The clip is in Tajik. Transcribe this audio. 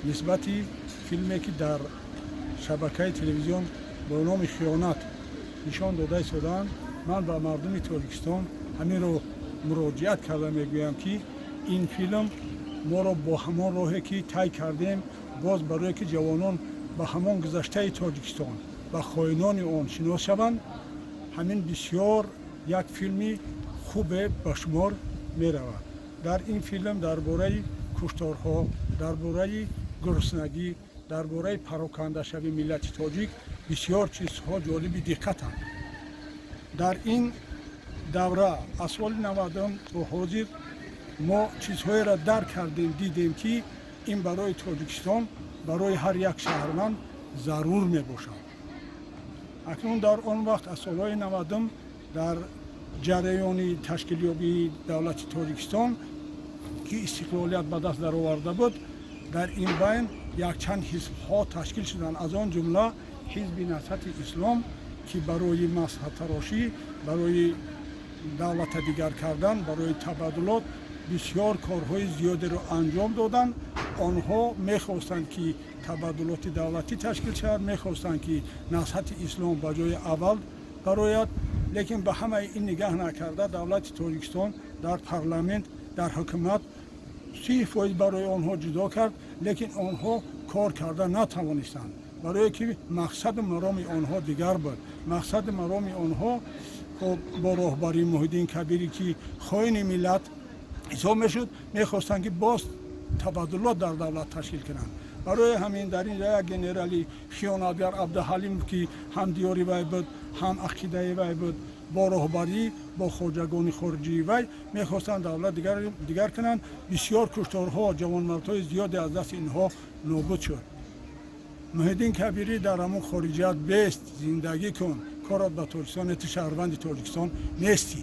Нисбати филме, ки дар шабакаи телевизион бо номи «Хиёнат» нишон дода истодаанд, ман ба мардуми Тоҷикистон ҳаминро муроҷиат карда мегӯям, ки ин филм моро бо ҳамон роҳе, ки тай кардем, боз барое ки ҷавонон ба ҳамон гузаштаи Тоҷикистон ва хоинони он шинос шаванд, ҳамин бисёр як филми хубе ба шумор меравад. Дар ин филм дар бораи кушторҳо, дар бораи гуруснагӣ, дар бораи парокандашавии миллати тоҷик бисёр чизҳо ҷолиби диққатанд. Дар ин давра, аз соли 90-ум то ҳозир, мо чизҳоеро дарк кардем, дидем, ки ин барои Тоҷикистон, барои ҳар як шаҳрванд зарур мебошад. Акнун дар он вақт, аз солҳои 90-ум, дар ҷараёни ташкилёбии давлати Тоҷикистон, ки истиқлолият ба даст дароварда буд, дар ин байн якчанд ҳизбҳо ташкил шуданд, аз он ҷумла Ҳизби Наҳзати Ислом, ки барои маслиҳаттарошӣ, барои давлата дигар кардан, барои табаддулот бисёр корҳои зиёдеро анҷом доданд. Онҳо мехостанд, ки табаддулоти давлатӣ ташкил шавад, мехостанд, ки Наҳзати Ислом ба ҷои аввал барояд. Лекин ба ҳамаи ин нигаҳ накарда, давлати Тоҷикистон дар парламент, дар ҳукумат 30% барои онҳо ҷудо кард. Лекин онҳо кор карда натавонистанд, барое ки мақсаду мароми онҳо дигар буд. Мақсаду мароми онҳо бо роҳбарии Муҳиддин Кабирӣ, ки хоини миллат ҳисоб мешуд, мехостанд, ки боз табаддулот дар давлат ташкил кунанд. Барои ҳамин дар ин як генерали хиёнатгар Абдуҳалимов, ки ҳам диёри вай буд, ҳам ақидаи вай буд, бо роҳбарӣ бо хоҷагони хориҷии вай мехостанд давлат дигар кунанд. Бисёр кушторҳо, ҷавонмардҳои зиёде аз дасти инҳо нобуд шуд. Муҳиддин Кабирӣ, дар ҳамон хориҷият бест зиндагӣ кун, корот ба Тоҷикистон, ту шаҳрванди Тоҷикистон нестӣ.